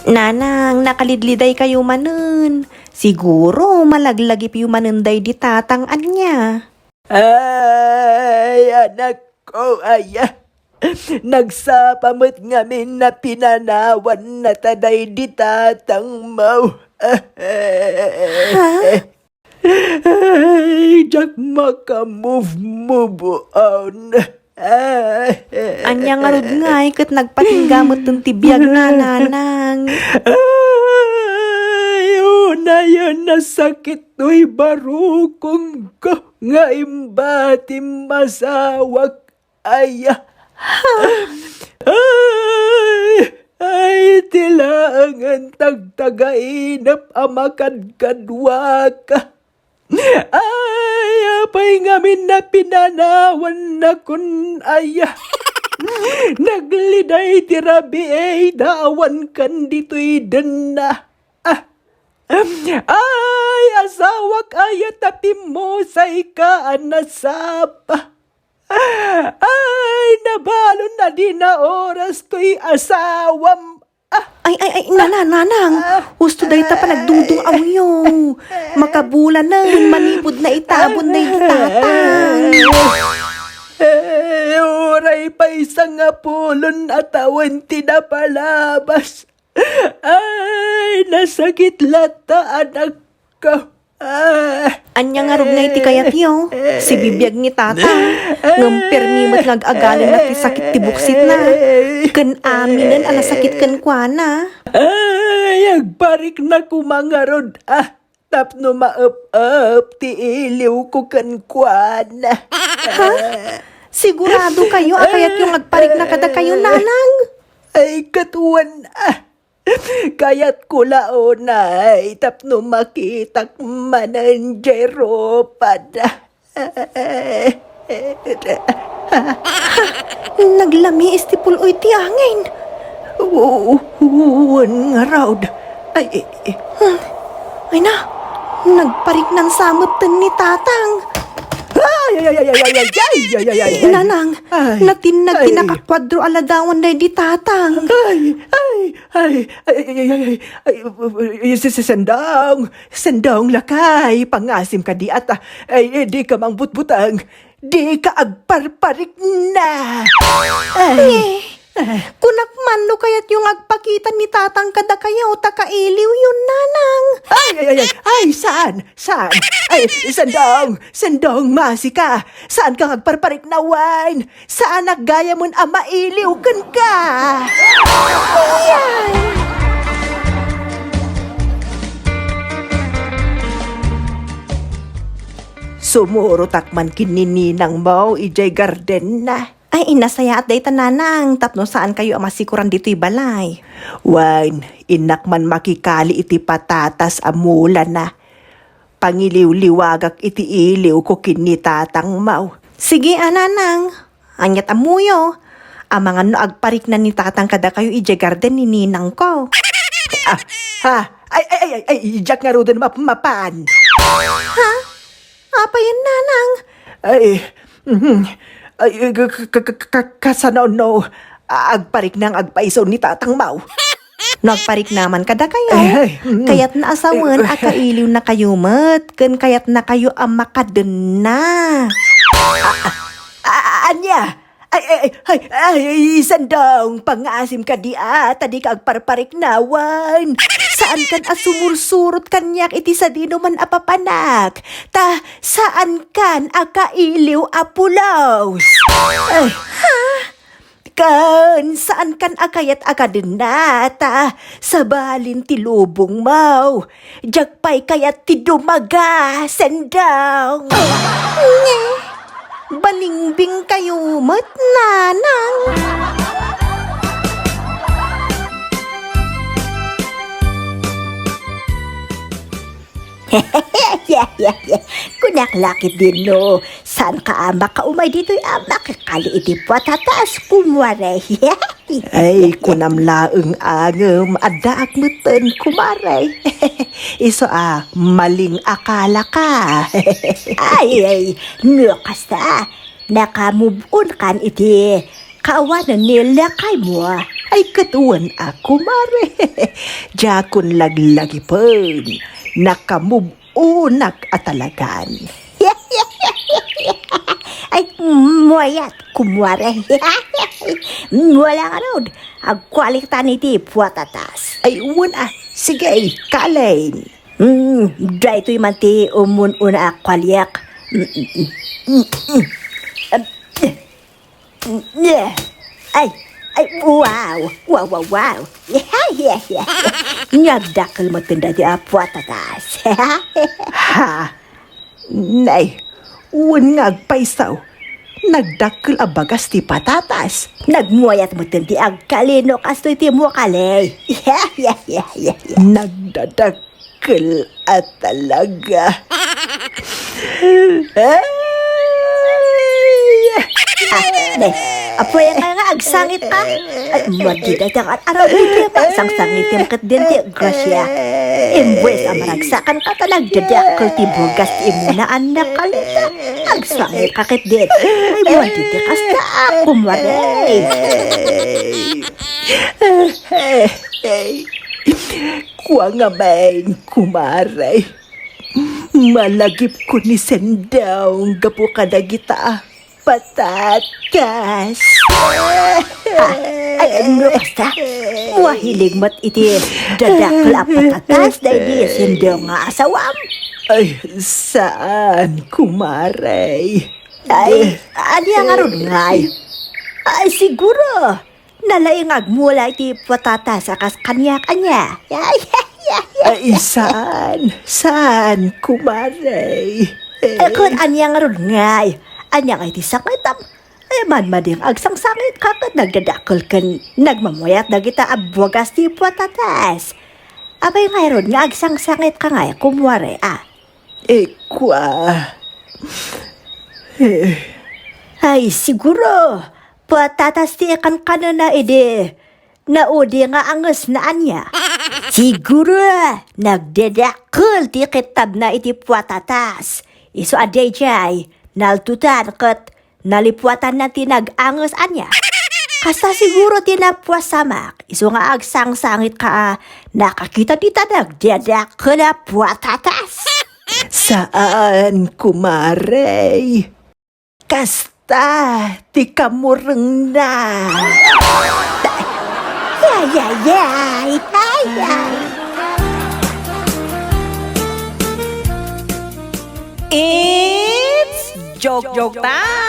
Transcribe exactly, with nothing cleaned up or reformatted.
Nanang, nakalidlidaykayo manen. Siguro, malaglagipyo manen daydi tatang ania. Ay, anakko, aya. Nagsapa met ngamin a pinanawanna ta daydi tatangmo. Ha? Ay, diak makamove-move on. Ay. Ania ngarud ngay ket nagpatingga metten ti biagna, Nanang? Ay, unayen a sakit toy barukongko nga imbatim asawak. Ay, ay, ay, ti laengen tagtagainep a makadkaduaka. Ay, apay ngamin a pinanawannakon, aya. Nagliday ti rabii, dawankan ditoy denna. Ah. Ay, asawak, aya, ta pimmusayka a nasapa. Ay, nabalon a di naoras toy asawam. Ah. Ay, ay, ay, nana, nanang. Ah. Husto dayta panagdungdung-awyo. Makabulanen, manipud naitabon daydi tatang. Eh, uray pay sangapulon a tawen ti napalabas. Ay, nasakit latta, anakko. Ah. Ania ngarud ngay ti kayatyo? Sibibiag ni tatang, ngem permi met nga ag-agalina ti sakit ti buksitna. Ken aminen a nasakit kenkuana. Ay, agparikna koma ngarud, ah, tapno maep-ep ti iliwko kenkuana. Ha? Siguradokayo a kayatyo nga agparikna kadakayo, nanang? Ay, ket wen, ah. Kayatko la unay tapno makitak manen jay rupada. Naglamiis ti pul-oy ti angin. Wen ngarud. Ay, ay, ay. Hmm. Ay na, nagpariknan sa metten ni tatang. Ay, ay, ay, ay, ay, ay, ay, ay, ay, ay, ay. Nanang, ay, natinnag ti ay, nakakuadro a ladawan daydi tatang. Ay, ay, ay, ay, ay, ay, ay, ay, ay, si, si Sendong, Sendong, lakay, pangasim kadi at, ah, ay, eh, dika mangbutbuteng, dika agparparikna. Ay. Eh, kunak man no kayatyo nga agpakita ni tatang kadakayo ta kailiwyon, nanang. Ay, ay, ay, ay, ay, saan? Saan? Ay, Sendong, Sendong, masi ka. Saan ka nga agparparikna wen? Saanak gayamen a mailiw kenka? Iyan! Sumurotak man ken ni ninangmo idiay gardenna. Ay, nasayaat dayta, nanang, tapno saankayo a masikoran ditoy balay. Wen, innak man makikali iti patatas a mulana. Pangiliwliwagak iti iliwko ken ni tatangmo. Sige a, nanang. Aniat ammoyo? Amangan no agparikna ni tatang kadakayo idiay garden ni ninangko. Ah, ha? Ay, ay, ay, ay, ay, diak ngaruden map-, mapan. Ha? Apayen, nanang? Ay, mhm. Ay, ka-, ka-, ka-, ka-, kasano no agparikna nga agpaiso ni tatangmo? No agparikna man kadakayo, ay, ay, mm. Kayatna a sawen a kailiwnakayo met, ken kayatnakayo a makadenna. A-, a-, a-, ania? Ay, ay, ay, ay, ay, Sendong, pangasim kadi a, ta dika agparparikna wen. Saankan a sumursurot kaniak iti sadinoman a papanak. Ta, saankan a kailiw a pulos. Ay. Ha? Ken saankan a kayat a kadenna, ta sabalin ti lubongmo. Diak pay kayat ti dumaga, Sendong. Nge, balingbingkayo met, nanang. Kunak la ketdin no, saanka a makaumay ditoy a makikali iti patatas, kumare. Ay, kunam laeng a ngem addaak metten, kumare. Isu a, maling akalaka. Ay, ay, no kasta, nakamove on kan iti kaawanan ni lakaymo. Ay, ket wen a, kumare. Diakon laglagipen. Nakamub-onak a talagan. Ay, muayat, kumare. Wala ngarud, agkualitan iti patatas. Ay, wen a, sige, kalen. Mm, daytoy man ti umun-una a kualiak. Mm, mm, mm, mm, mm. Ay, ay, wow, wow, wow, wow. Nagdakkel metten daytoy a patatas. Ha? Nay, wen nga agpayso, nagdakkel a bagas ti patatas. Nagmuayat metten ti agkalino kastoy ti muakali. Nagdadakkel a talaga. Ay! Ah, ne, apoy nga nga agsangit ka? Ay, madi dayta nga araw, di ka agsangsangit ketdin ti Gracia. Imbes a maragsakan ka ta nagdadakkel ti bugas ti imuna a nakalita. Agsangit ka ketdin. Ay, madi ti kasta, ah, kumare. Kua ngamin, kumare. Malagipko ni Sendong gapu kadagita patatas. Ah, ay, ano kasta? Mahilig met iti dadakkel a patatas daydi Sendong nga asawam? Ay, saan, kumare. Ay, ania ngarud ngay? Ay, siguro, nalaing agmula iti patatas a kas kaniak, ania? Ay, saan? Saan, kumare? Eh, kun ania ngarud ngay? Ania ngay ti sangitam? Eh, madmading agsangsangit ka ket nagdadakkel ken nagmamuayat dagita a bugas ti patatas. Apay ngarud nga agsangsangit ka ngay, kumare, a? Eh, kua. Eh. Ay, siguro, patatas ti ikankanana idi naudi nga angesna, ania? Siguro, nagdadakkel ti kettabna iti patatas. Isu a daydiay, naltutan ket nalipuatanna ti nag-anges, ania? Kasta siguro ti napasamak, isu nga agsangsangit ka a nakakita dita nagdadakkel a patatas. Saan, kumare. Kasta ti kamurengna. Ay, ay, ay, ay, ay. It's joke, joke time!